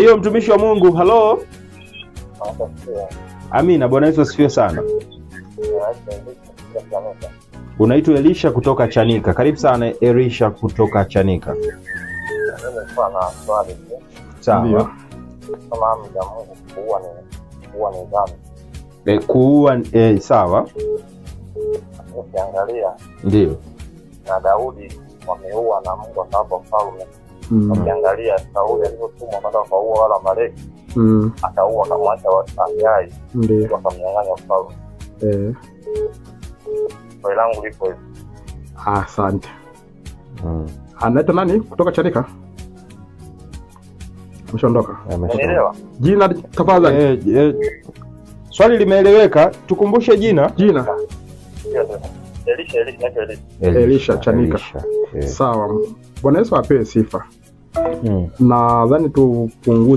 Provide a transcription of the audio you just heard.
Ndiyo, mtumishi wa Mungu. Halo. Amina. Bwana Yesu asifiwe sana. Unaitwa Elisha kutoka Chanika. Karibu sana Elisha kutoka Chanika. Nilikuwa na swali tu. Sawa. Ndio. Kama amri ya Mungu kuua ni dhambi. Kuua, sawa. Ukiangalia Ndio. na Daudi wameua na Mungu akawapa ufalme. Ukiangalia Sauli alivyotumwa kwenda kuwaua wale Amaleki, akaua akamwacha Agai, Ndio. wakamnyang'anya ufalme. Swali langu lipo hivi. Asante. Anaitwa nani kutoka Chanika? Ameshaondoka. Umenielewa? Jina tafadhali. Swali limeeleweka. Tukumbushe jina. Jina. Ndio, ndio. Elisha, Elisha, naitwa Elisha. Elisha Chanika. Elisha. Sawa. Bwana Yesu apewe sifa. Nadhani tupunguze